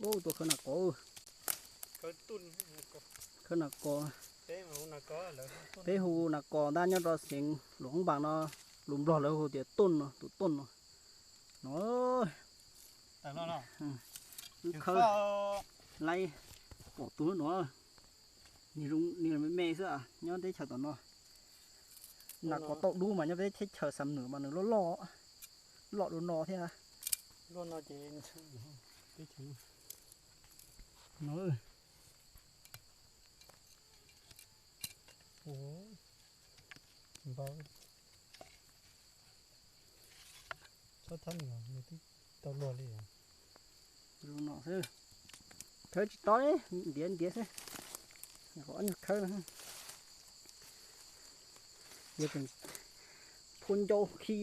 Ub, tuaj khawb nas kos. Khawb nas kos. Peb hu nas kos ntag, nyob rau xeev Luam Phab Npas no, lus Nplog lawv hu tias tuj no, tus tuj no. No, khawb laib pom tus no, nws me me xwb, nyob teb chaws tom no. Nas kos tauj dub mas nyob peb teb chaws Xam Nuam mas nws loj loj, loj dua no thiab. No, npau, txhob thab nws, nws twb tau luag li. Zoo no xwb, khawb tsis tau, ntiav ntiav xwb. Qhov ob nyuag khawb no, yuav tsum phua ncau khi.